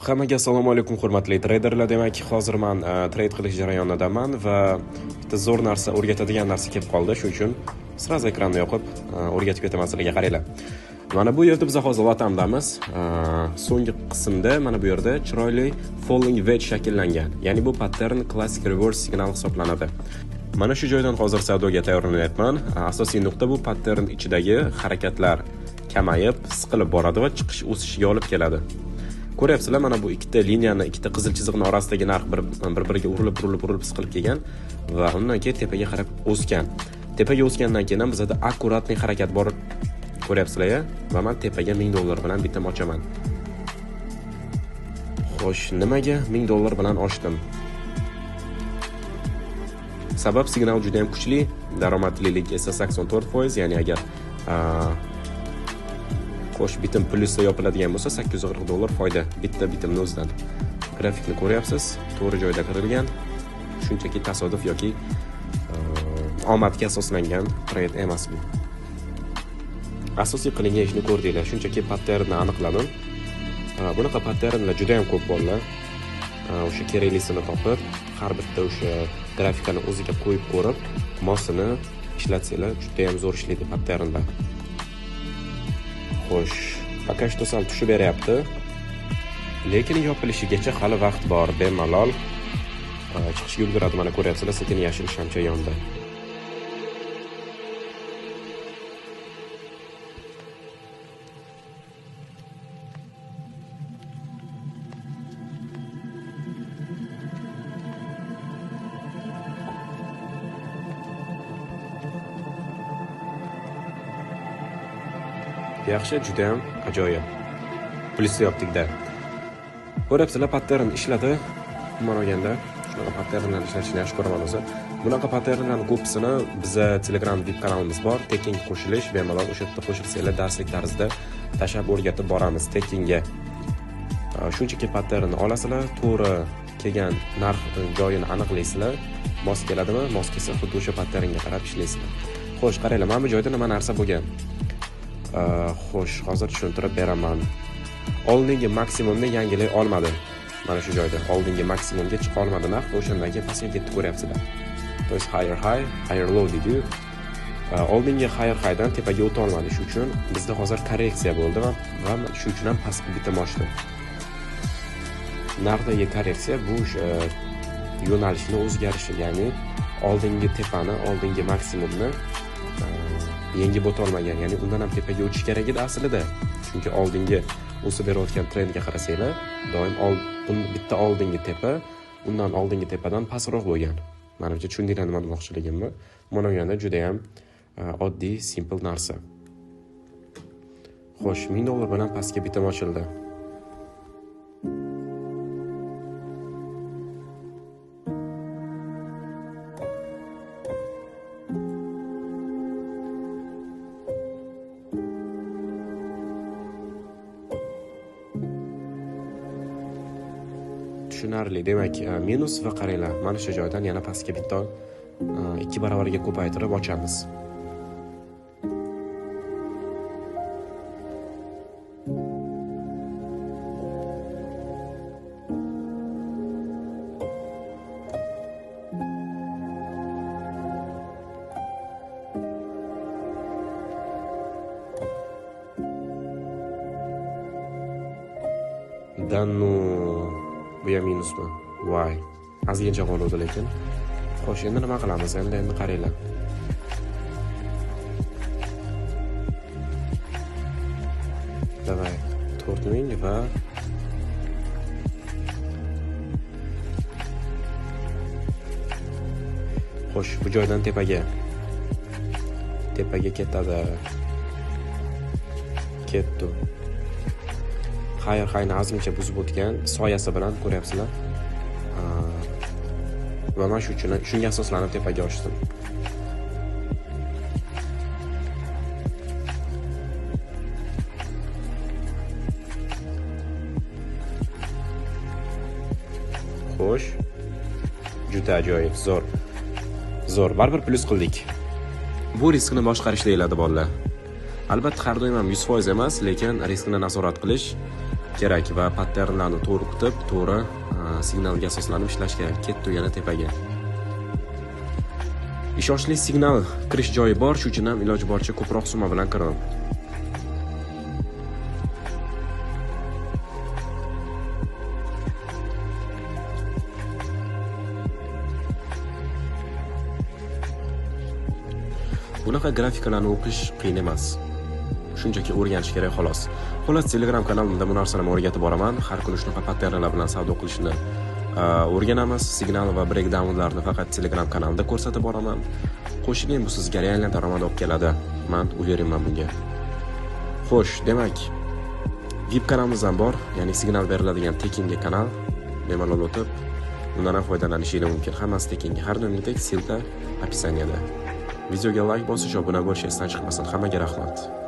Hammaga assalomu alaykum, hurmatli treyderlar. Demak, hozir man trade qilish jarayonidaman va bitta zo'r narsa, o'rgatadigan narsa kelib qoldi. Shu uchun сразу ekranni yoqib, o'rgatib ketaman sizlarga. Qaranglar. Mana bu yerda biz hozir Latamdamiz. So'nggi qismda mana bu yerda chiroyli falling wedge shakllangan. Ya'ni bu pattern klassik reverse signal hisoblanadi. Mana shu joydan hozir savdoga tayyorlanyapman. Asosiy nuqta bu pattern ichidagi harakatlar kamayib, siqilib boradi va chiqish o'sishiga olib keladi. Ko'ryapsizlar, mana bu ikkita liniyani, ikkita qizil chiziqni orasidagi narx bir-biriga urilib, urilib, urilib siqilib kelgan va undan keyin tepaga qarab o'sgan. Tepaga o'sgandan keyin ham bizada аккуратный harakat bor. Ko'ryapsizlar, va men tepaga 1000 dollar bilan bitim ochaman. Xo'sh, nimaga 1000 dollar bilan ochdim? Sabab, signal juda ham kuchli, daromadlilik esa 84%, ya'ni agar xo'sh, bitim plyusda yopiladigan bo'lsa, 840 dollar foyda bitta bitimni o'zidan. Grafikni ko'ryapsiz, to'g'ri joyda kirilgan. Shunchaki tasodif yoki omadga asoslangan trade emas bu. Asosiy qilingan ishni ko'rdinglar. Shunchaki patternni aniqladim. Bunaqa patternlar juda ham ko'p, bolalar. O'sha keraklisini topib, har bitta o'sha grafikani o'ziga qo'yib ko'rib, mosini ishlatsanglar, juda ham zo'r ishlaydi patternlar. Xo'sh, пока что sal tushib beryapti. Lekin yopilishigacha hali vaqt bor, bemalol chiqishga ulguradi. Mana ko'ryapsizlar, sekin yashil shamcha yondi. Yaxshi, juda ham ajoyib. Plyusni yopdik-da. Ko'ryapsizlar, pattern ishladi. Umuman olganda, shunaqa patternlarni ishlatishni yaxshi ko'raman o'zi. Bunaqa patternlarni ko'pisini biza Telegram VIP kanalimiz bor. Tekin qo'shilish, bemalol o'sha yerda qo'shilsanglar, darslik tarzida tashlab o'rgatib boramiz tekinga. Shunchaki patternni olasizlar, to'g'ri kelgan narx joyini aniqlaysizlar. Mos keladimi? Mos kelsa, xuddi o'sha patternga qarab ishlaysizlar. Xo'sh, qaranglar, mana bu joyda nima narsa bo'lgan? Xo'sh, hozir tushuntirib beraman. Oldingi maksimumni yangilay olmadi. Mana shu joyda oldingi maksimumga chiqa olmadi narx, o'shandan keyin pastga ketdi, ko'ryapsizlar. То есть higher high, higher low deydi. Oldingi higher highdan tepaga o'ta olmadi. Shu uchun bizda hozir korreksiya bo'ldi va shu uchun ham pastga bitim ochdi. Narxdagi korreksiya bu o'sha yo'nalishini o'zgarishi, ya'ni oldingi tepani, oldingi maksimumni yengib o'ta olmagan, ya'ni undan ham tepaga o'tish kerak edi aslida. Chunki oldingi o'sib berayotgan trendga qarasanglar, doim bitta oldingi tepa undan oldingi tepadan pastroq bo'lgan. Manimcha, tushundinglar nima demoqchiligimni. Mana bu yerda juda ham oddiy, simple narsa. Xo'sh, 1000 dollar bilan pastga bitim ochildi. Tushunarli. Demak, minus va qaranglar, mana shu joydan yana pastga bitta 2 baravariga ko'paytirib ochamiz. Да ну, bu ham minusmi? Voy, ozgincha qoluvdi lekin. Xo'sh, endi nima qilamiz? Endi qaranglar. Давай, 4000 va xo'sh, bu joydan tepaga. Tepaga ketadi. Ketdi. Higher highni ozgincha buzib o'tgan soyasi bilan ko'ryapsizlar. Va men shu uchun shunga asoslanib tepaga ochdim. Xo'sh. Juda ajoyib, zo'r. Zo'r, baribir plyus qildik. Bu riskni boshqarish deyiladi, bolalar. Albatta, har doim ham 100% emas, lekin riskni nazorat qilish kerak va patternlarni to'g'ri kutib, to'g'ri signalga asoslanib ishlash kerak. Ketdi yana tepaga. Ishonchli signal kirish joyi bor, shu uchun ham iloji boricha ko'proq summa bilan kiring. Bunaqa grafikalarni o'qish qiyin emas. Shunchaki o'rganish kerak xolos. Xullas, Telegram kanalimda bu narsani o'rgatib boraman. Har kuni shunaqa patternlar bilan savdo qilishni o'rganamiz. Signal va breakdownlarni faqat Telegram kanalida ko'rsatib boraman. Qo'shiling, bu sizga real daromad olib keladi. Man уверен man bunga. Xo'sh, demak, VIP kanalimiz ham bor, ya'ni signal beriladigan tekinga kanal. Bemalol o'tib, undan ham foydalanishingiz mumkin. Hammasi tekinga. Har doimgidek ссылка описание da. Videoga like bosish, obuna bo'lish esdan chiqmasin. Hammaga rahmat.